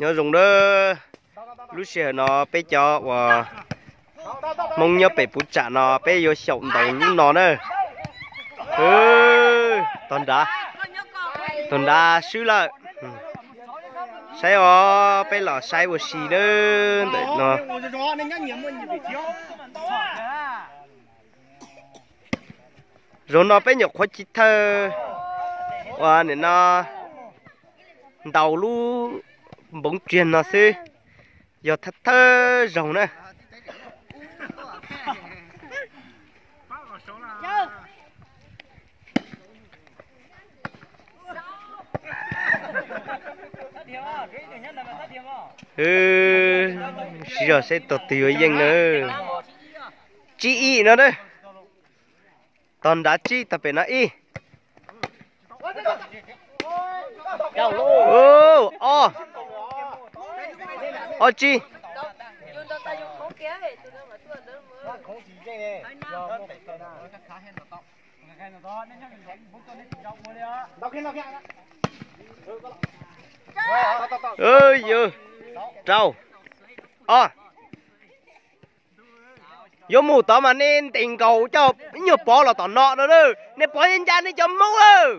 Nyob zoo nawb, lub sij hawm no peb cov uas Hmoob nyob pem puv tsam no peb yuav xyaum ntaus lub no na. Tog nrad, tog nrad swb lawm. Saib os, peb los saib ua si nawb ntawm no. Zaum no peb nyuam qhuav chiv thawj uas nim no ntaus lub npoov tsiag no xwb, yog thawj thawj zaug na. Siv zog seb tog twg yuav yeej na. Tsib ib no na. Tog nrad tsib, tog pem no ib. Ob, ob tsib. Yog rau. Ob. Yuav mus tod mas nej ntes nkaus coj ib nyuag pov los tom no no na. Nej pov ncaj ncaj nej cov Hmoob lawm.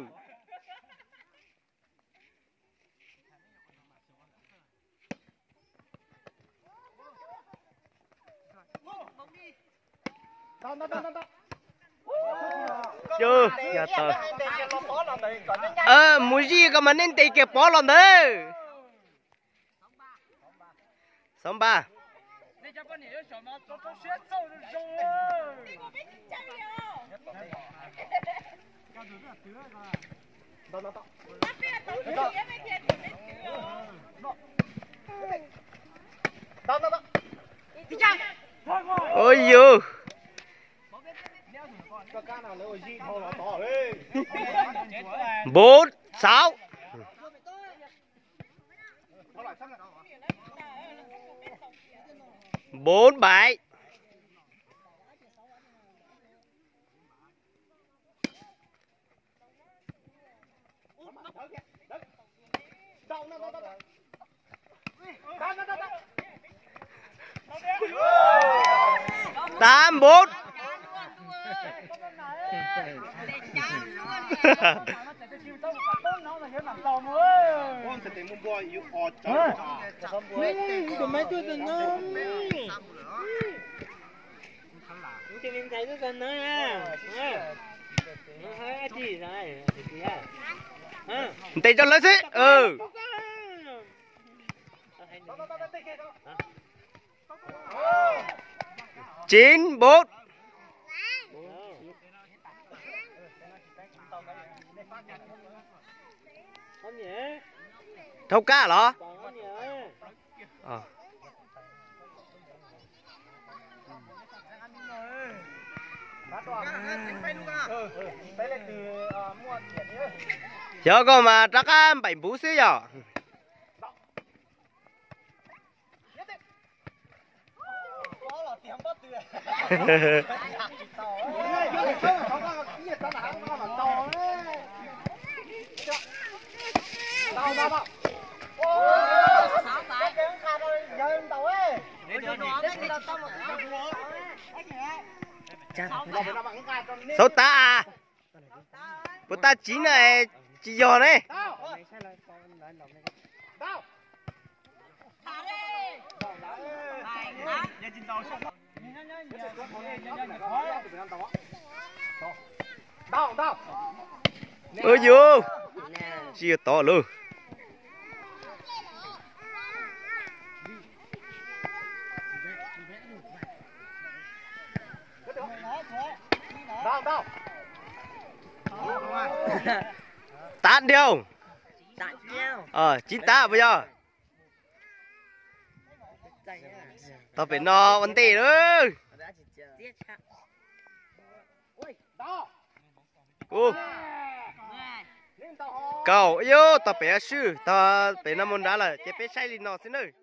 Mus zij ko mas nej ntes kiag pov los ntawd. Xav npaj. Ua yus. Bốn, sáu. Bốn, bảy. Tám, bốn. Ntes rau lawv xwb. Chín, bốn. Thauj kab los? Xyov koj mas rov qab npaim npuv xwb yom. Xauv tav, puas tab tsiv na, tsis yog ne. Ua yus, tsis yog tod lauj. Tav dhau. Tsis tav puas yog? Tog pem no ua ntej lawm. Kaum, yus tog pem swb, tog pem no mus nrad lawm ces peb saib li no xwb nawb.